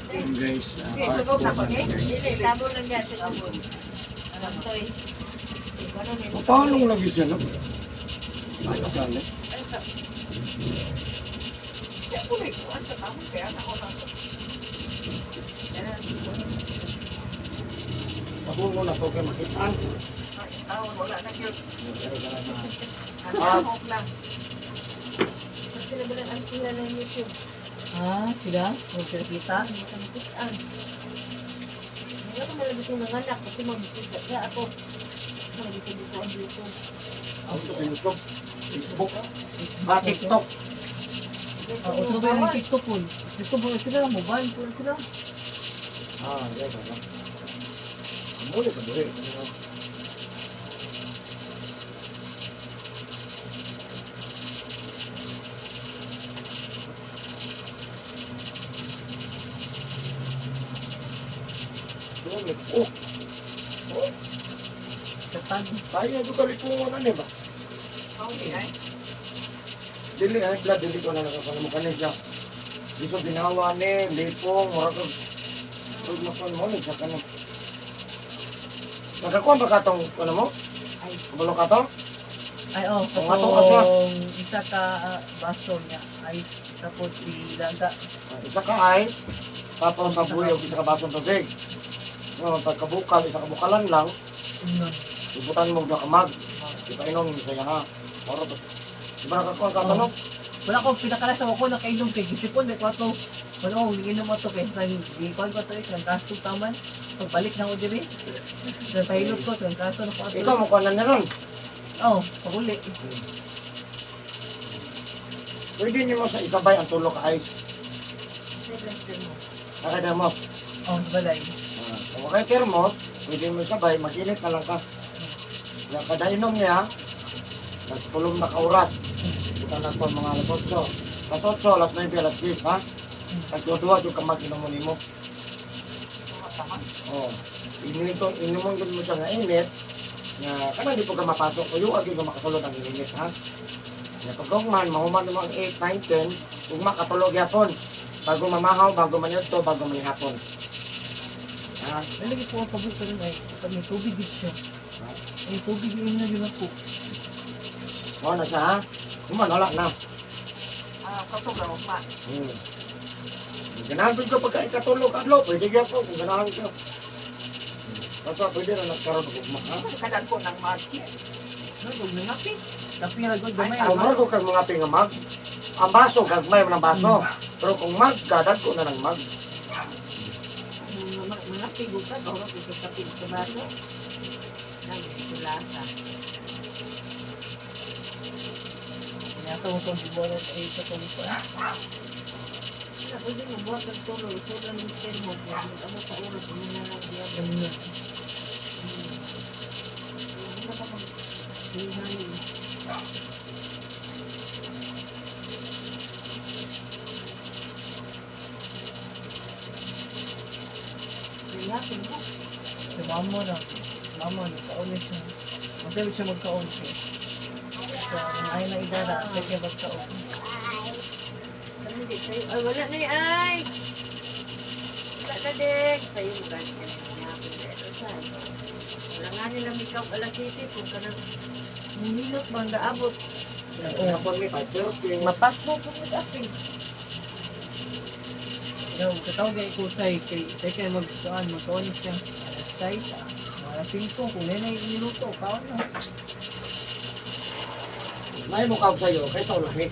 Yun guys, part 4 na ni guys. Dili, tabo lang niya sa tabo. Antoy. Mapalong lagi siya, no? Ano ka, ne? Pabungo na to kay makitaan. Ah, Sila ba ang sila ng YouTube? Ah, sila? Huwag sila kita? Hindi ka makitaan. Hindi ako malabit yung mga anak kasi magbisita siya ako. Malabit ko ang YouTube. Ako sa YouTube, Facebook, ah, TikTok. Ah, otro ba yung TikTok po? TikTok po sila, mobile po sila. Ah, yan, ano. Muli ka diri. Ano? Oh, oh, Sa tag. tayo na ka lipungon ano ba? Dili ay blood dili ko na nakakano mo kanin siya. Biso ginawa ni lipong mura ko. Ug makon mo ni sa kano. Nakakuha ba ka tong ano mo? Ay, Kabalo ka to? Ay, oh, Kung ato ka siya. katong isa ka baso niya. Ay, isa po si Laga. Isa ka ice, tapos sa buyog, isa ka basong tubig. No, pagkabukal, isa ka bukalan lang, Inon. ibutan mo ka mag. Ipainom mo sa ha. Moro to. Di ba nakakuha ka to, no? Wala ko, pinakalasa ko nakainom kay gisipon, may kwato. Wala ko, giinom ato kay sa gikuan ko ato eh, ng kaso taman. Pagbalik na ko diri. Nagpahilot ko, ng kaso na ko ato. Ikaw mo kuha na ron. Oh, paguli. Pwede nimo sa isabay ang tulo ka ice. sa thermos. Naka-thermos. Oh, balay. Ah, kung kay thermos, pwede mo isabay, mag-init na lang ka. Yung kada inom niya, nagtulong na ka oras. Kita na to mga alas 8. Alas 8, alas 9, alas 10, ha? Nagduduwa yung ka mag-inom mo nimo. Oh. Inito, inumon gud mo siya nga init nga kanang di po ka mapasok kuyo agi ka makasulod ang init, ha. Nga pagkugman mahuman mo ang 8, 9, 10, ugma katulog yapon. Bago mamahaw, bago maniyadto, bago manihapon. Ha? Nalagi po ang pabuto rin ay, pag may tubig gid siya. Ay, tubig yun na yun ako. Mao na siya, ha? Human wala na. Ganahan ko pagka ikatulog adlaw, pwede gyud kung ganahan ko. Basta pwede na nagkaroon og ugma, ha? No, huwag na ngapi. Tapi ra gud gamay. Kung mura ko kag mga pingamag, ang baso, gagmay man ang baso. Pero kung mag, gadag ko na ng mag. Mga pigo ka, bawat ito kapit sa baso. Nagsulasa. Kaya ko kung gibuhat ay sa tong pa. Wala, pwede mo buhat ng tulog. Sobra ng thermos. Mag-amo sa oras, ano na lang diyan. Ganun. Wala ka pang hinihanin. Nangyapin mo. Si mama na. Mama, nagkaon na siya. Masabi siya magkaon siya. So, ay na idara, siya siya magkaon. Ano hindi sa'yo? Ay, wala na yung ice! Wala na din. Sa'yo mo ganit ka na nangyapin na ito sa ice. Wala nga nila makeup alas 7 kung ka nang muhilot bang gaabot. Oh. Hapon mi 5:30. Mapas mo kung mag-apil. Yo, katawag ay kusay kay kay kay magkaan magkaon siya. Alas 6, alas 5 kung nena iniluto, kaon na. May mukha ko sa'yo, kaysa ulahi.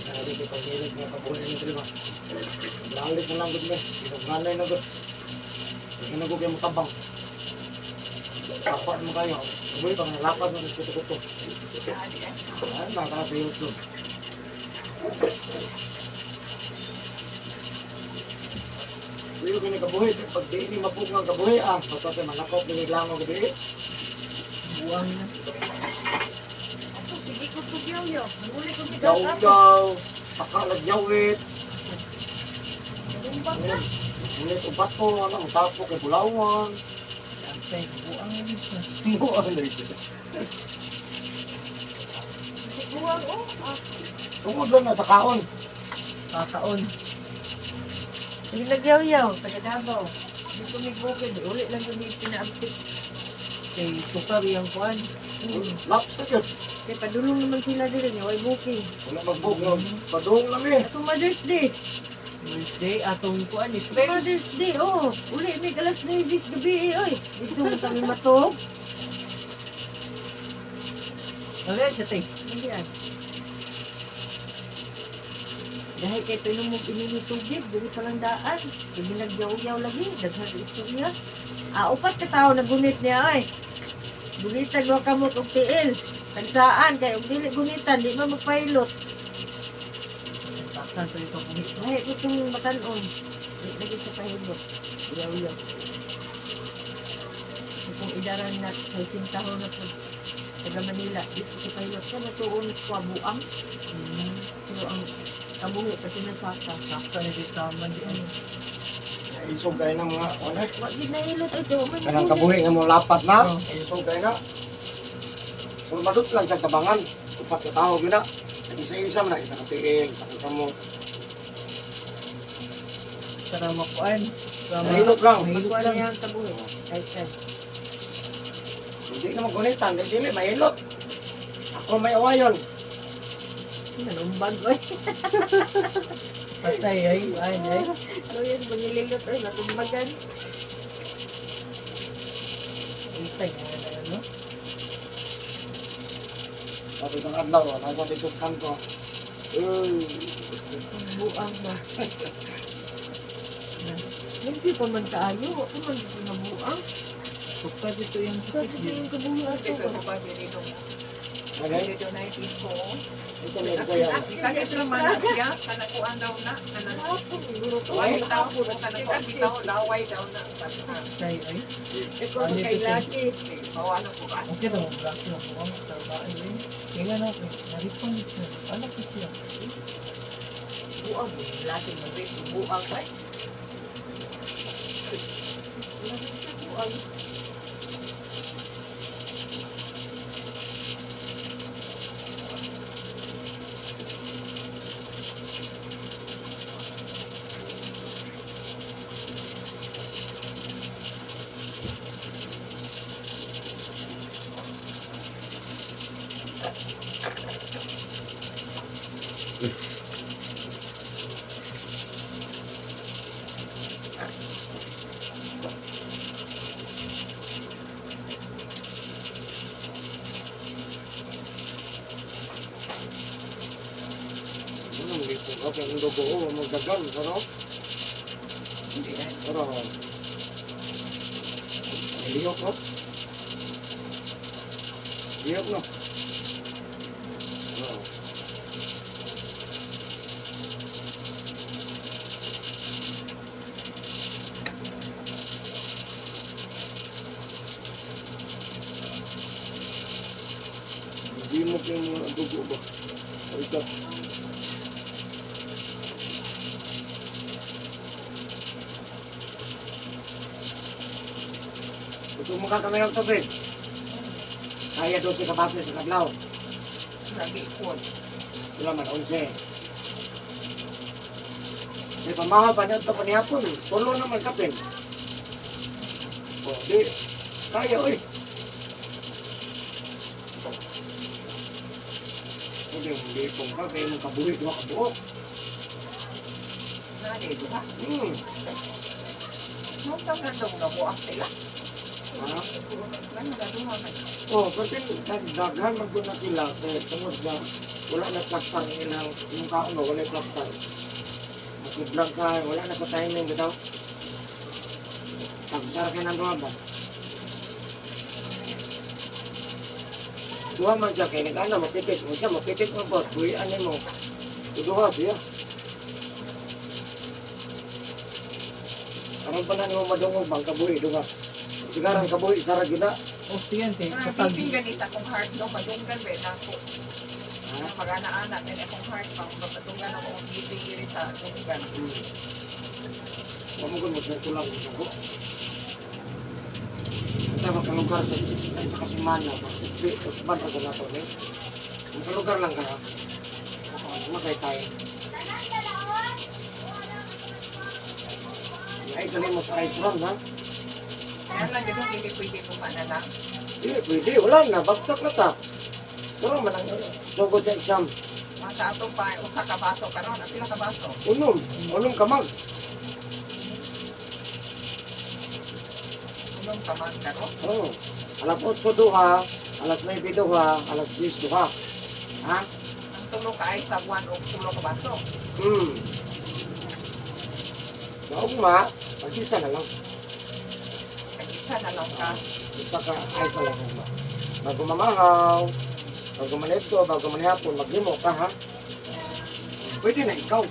Ang dito pag-ilit nga kabuhi ni diri ba. Lalit na lang gud me. Ginugranay na gud. Hindi na gud kayo matabang. Kapat mo kayo. Uy, pang nalapas mo sa kuto-kuto. Ay, mga sa YouTube. Uy, kini kabuhi. Pag di ni mapug nga kabuhi, ah. Basta tayo manakop, niliglang mo gabi. Buang na. Ato, sige ko to yaw. Nanguli ko mi Yaw, dagat. yaw. Saka nagyawit. Lumbag na. Ngunit ubat ko, ano, mutapo kay Bulawan. Antay, buang na siya. Buang na ito. Buwang oh. Ah, Tungod lang na sa kaon. Kakaon. sige nagyaw-yaw, taga Davao. Di ko may bukid, uli lang ko may pinaabtik. Kay sukar yung kuan. Laps na yun. Kay padulong naman sila dili niya, way booking. Wala magbog no. Padung lang eh. Atong Mother's Day. Thursday, atong kuan ni friend. Mother's Day, oh. Uli may alas 9 gabi eh, oy. Dito mo kami matog. Ano yan siya tay? Hindi ah. Dahil kay pinom mo inom tubig, dili pa lang daan. Sige nagyaw-yaw lagi, daghan ang istorya. Ah, upat ka tao nagunit niya oy. Gunitan wa kamot og tiil. Tagsaan kay og dili gunitan, di man magpilot. Taktan sa ito kung Lahi ko itong matanon. Di lagi sa pahilot. Yaw-yaw. Kung idaran na sa sintahon na po taga Manila, dito sa pahilot ka natuon sa buang. Pero ang kabuhi pati na saka. Sakta na dito taman di ay. Isog kayo ng mga, ano eh. Wag gid nahilot ito. May Kanang magulit. kabuhi nga mo lapas na. Oh. Isog kayo na. Kung madut lang sa tabangan, upat ka tao yun na. Isa-isa man na, isa ka tiil, isa ka kamot. Tara makuan. Tara Mahilot lang. Mahilot Magkuha lang. na yung kabuhi. Kahit saan. Hindi naman gunitan, hindi dili, mahilot. Ako may awayon. Nanumbag oy. Patay ay, ay ay. Ano yan, bangililot oy, natumbagan. Itay ano. Sabi kong adlaw, nasa dito sa kanto. Uy, Ang buang ba? Hindi pa man kaayo, ako man dito nabuang. Sukar dito yung Sa sakit dito yung kabuhi ato. ano eh? Ito na yung saya. Kanya sila manasya, kanakuan daw na, kanang Hapon, siguro to. laway daw, Hapon, kanakuan bitaw, laway daw na. Tay ay. Ikaw ba kay Lucky? Bawa na po ba? Okay daw black na buang sa bahay ay. Kaya na naripon siya. Anak ko siya. Buang, laki mo rin, buang ay. Wala sa buang. Ano, hindi ko kasi ang dugo, oh, magdagan, pero, Hindi na. pero, liyok, no? Liyok, no? Oh. Hindi mo kayo mga dugo ba? Ay, ka. Gusto mo ka kami ng tubig? Kaya 12 ka baso sa kadlaw. Lagi ko. Wala man, 11. May pamahaw pa niya ito pa nihapon. Tulo naman kapin. O, di. Kaya, oy. O, Pwede hindi kung ka kay imong kabuhi duha ka buok. Na di duha. Mo sa nandong nabuak sila. Ha? Ano na duha man. Oh, kasi daghan man gud na sila kay tungod na wala na plastar ang ilang yung kaon ba, wala plastar. Masudlag ka, wala na sa timing bitaw. Sagsar kay nang duha ba? Duha man siya kay nag-ana mapitik mo siya, mapitik mo ba, buhian nimo. Duha siya. Aron pa na nimo madungog bang kabuhi duha. Sigarang kabuhi sara gyud na. Oh, tiyan kay Ah, kapag beeping gani sa akong heart no, madunggan ba na ako. Ha? Mag-ana-ana gani akong heart pang mapatunggan ako ang beeping diri sa dunggan. Wa mo gud mo kulang sa ko. Ito makalugar sa isa ka semana, usban ra na to ni. Makalugar lang ka. Makay tayo. Ay, galing mo sa ice run, ha? Kaya lang gano'n, hindi pwede mo na lang. Hindi, pwede. Wala na. Bagsak na ta. Pero man ang sugod sa exam. Masa ato pa, usa ka baso karon, ang pila ka baso? Unom. Unom ka mag. Unom ka man karon. Oo. Alas 8 duha, alas 9 duha, alas 10 duha. Ha? Ang tulo ka ay sa buwan og tulo ka baso. Maugma, pag-isa na lang. Kag-isa na lang ka. Isa ka, ay sa lang ugma. Bago mamahaw, bago manito, bago manihapon, maglimo ka, ha? Pwede na ikaw.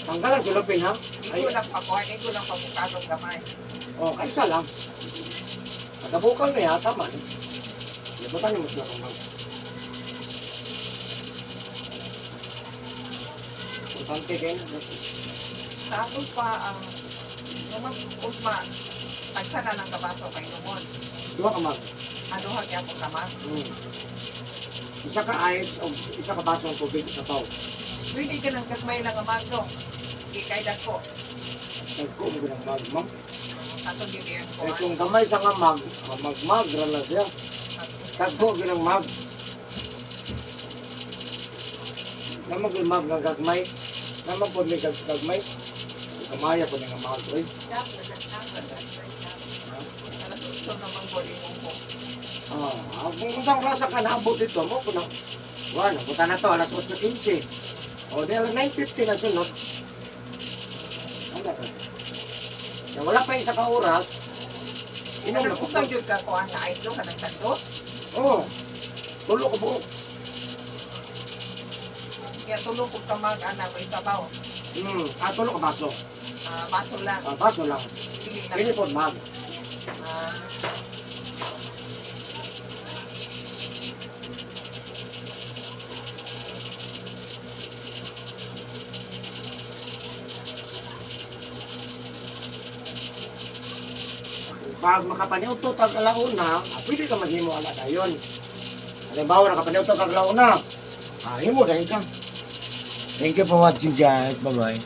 Tanggalan si Lupin, ha? Igo lang pa ko, igo lang pa bukalong gamay. O, kaisa lang. Pagkabukal na ya, tama. No? Libutan mo sila kung mag. Importante kayo. Sa ato pa ang lumag ugma tagsa na lang ka baso kay numon. Duha ka mag. Aduha gyapon ka man. Isa ka ice o isa ka baso ng tubig, isa paw. Pwede ka nang gagmay lang ang magno. Di kay dagko. Nagko mo ng mag, ma'am. Ato gyud ang Eh kuan. kung gamay sa nga mag, magmag ra na siya. Tagko ginang mag. Namag yung mag nga gagmay. Namag po may gagmay. Kamaya po nga mag, oy. Tap na tap na. Alas 8 naman ko imong ko. Ah, kung isang klasa ka naabot dito mo kuno. Wala, nabutan na to alas 8:15. O di alas 9:50 na sunod. Ano ka? Ya, wala pa isa ka oras. Inom na Kanang po. usa gyud ka kuan na ice do kanang tagdos. Oo. Tulo ka buok. Kaya tulo ko ka mag ana may sabaw. Ah, tulo ka baso. Ah, baso lang. Ah, baso lang. Dili na. Pili po mag. Ah, Pag makapaniudto tag alauna, pwede ka maghimo ala dayon. Halimbawa, nakapaniudto kag alauna, himo dahil ka. Thank you for watching, guys. Bye-bye.